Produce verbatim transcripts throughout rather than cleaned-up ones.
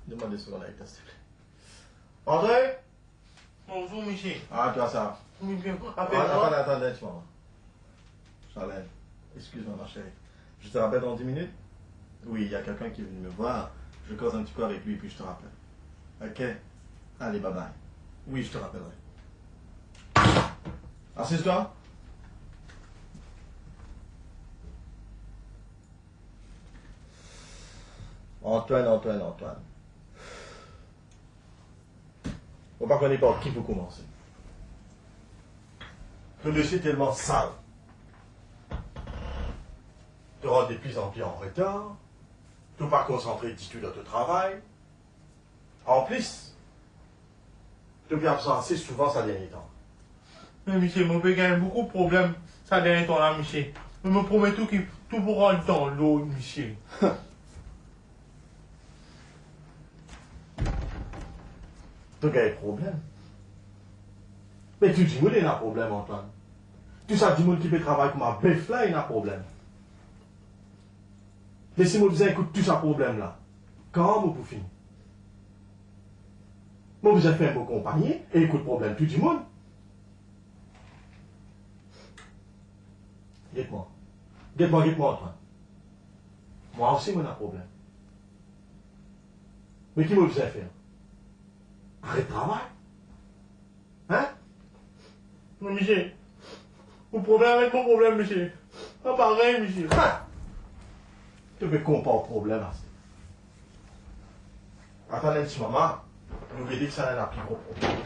Donn mwa de segonn avek twa, silteple. Andre! Bonzour, misie. Ah, twa sa. Wi, bien. Ah, atann, atann, atann, atann, ti moman. Charlène, excuse-moi, ma chérie. Je te rappelle dans dix minutes. Oui, il y a quelqu'un qui est venu me voir. Je cause un petit coup avec lui, puis je te rappelle. Ok? Allez, bye bye. Oui, je te rappellerai. Assieds-toi. Antoine, Antoine, Antoine. Mo pa kone par ki pou koumanse. To dosie telman sal. To rant de pli an pli an retar. To pa konsantre ditou dan to travay. An plis, to pe absan ase souvan sa dernie tan. Me misie, mo pe gagn boukou problem sa dernie tan la, misie. Me mo promet ou ki tou pou rant dan lord, misie. To gagn problem? Me tou dimoun ena problem, Antoine. Tou sa dimoun ki pe travay kouma bef la ena problem. Me si mo bizin ekout tou sa problem la, kan mo pou fini? Mo bizin fer mo konpagni e ekout problem tou dimoun. Get mwa. Get mwa, get mwa, Antoine. Mwa osi mo ena problem. Me ki mo bizin fer? Aret travay? Hein? Non, misie. Ou problem avek mo problem, misie. Pa parey, misie. Ha! To pe konpar problem ase. Atann enn ti moman, nou gete kisannla ena pli gro problem.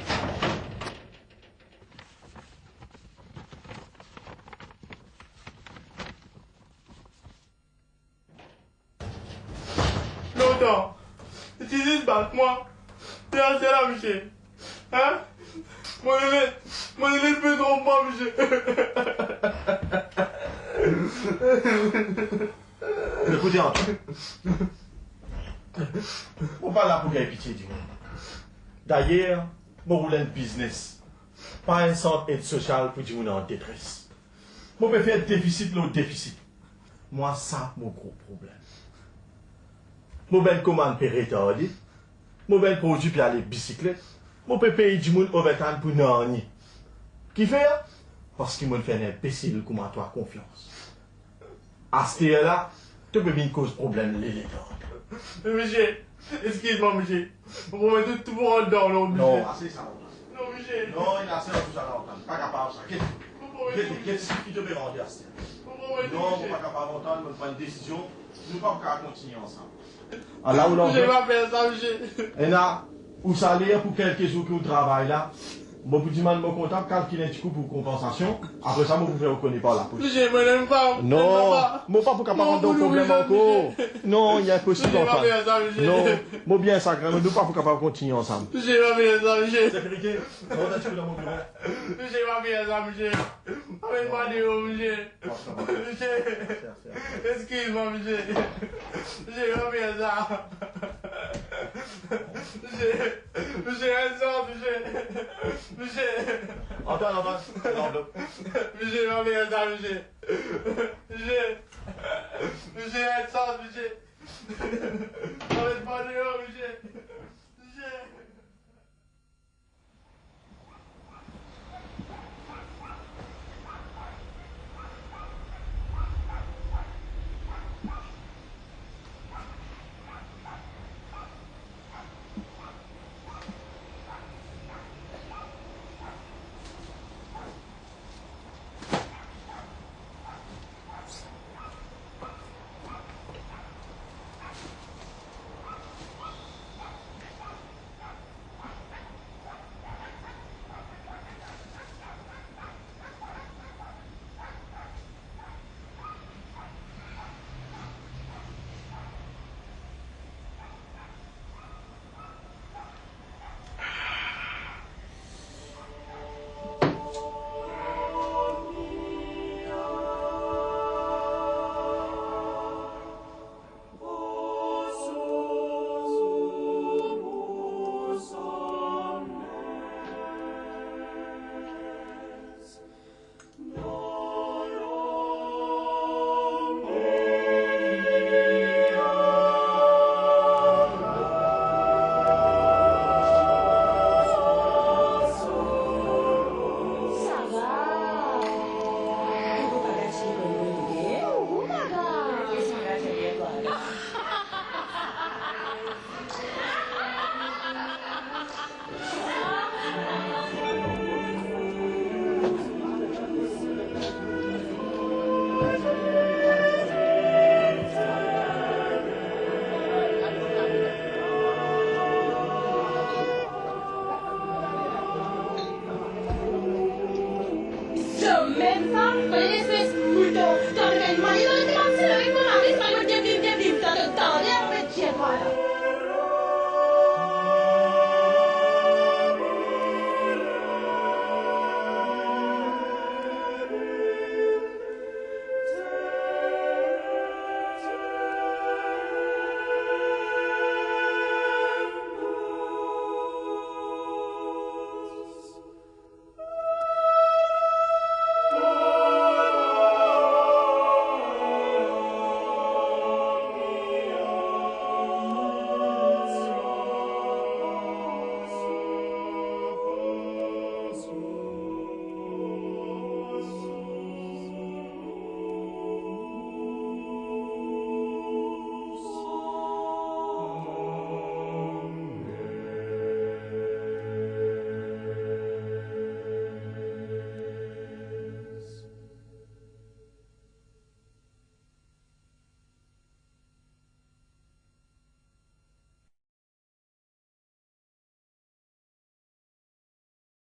Lontan, li ti zis bat mwa. E aster la, misie. Hein? Mo lele, mo lele pe tronp mwa, misie. Ekoute, Antoine. Mo pa la pou gagn pitie dimoun. Dayer, mo roul enn biznes. Pa enn sant ed sosial pou dimoun an detres. Mo pe fer defisit lor defisit. Mwa, sa mo gro problem. Mo bann komann pe retarde. Mo bann prodwi pe ale bisiklet. Mo pe pey dimoun overtime pou nanye. Kifer? Parski mo'nn fer enn inbesil kouma twa konfians. Aster la, to pe vinn koz problem lele tard. Misie, eskiz mwa, misie. Mo promet ou tou pou rant dan lord, misie. Non, ase sa, Antoine. Non, misie. Non, ena ase dan tou sa la, Antoine. Pa kapav sa. Get, mo promet ou, get, misie. Get, get, ki to pe rande aster. Mo promet ou, misie. Non, mo pa kapav, Antoine, mo pran enn desizion. Nou pa pou kapav kontigne ansam. Ala ou la, misie, pa fer sa, misie. Ena, ou saler pou kelke zour ki ou travay la, mo pou dimann mo kontab kalkil enn tikou pou konpansasion. Apre sa, mo pou fer ou kone par lapos. Misie, mo ena enn fam, ena enn papa. Non, mo pa pou kapav rant dan problem ankor. Non, li inposib, Antoine. Misie, pa fer sa, misie. Non, mo bien sagrin, nou pa pou kapav kontigne ansam. Misie, pa fer sa, misie. Sekirite, mont enn tikou dan mo biro. Misie, pa fer sa, misie. Amenn mwa deor, misie. Misie, eskiz mwa, misie. Misie, pa fer sa. Misie, misie, enn sans, misie. Misie. Antoine, Antoine, lanvlop. Misie, pa fer sa, misie. Misie, misie, enn sans, misie.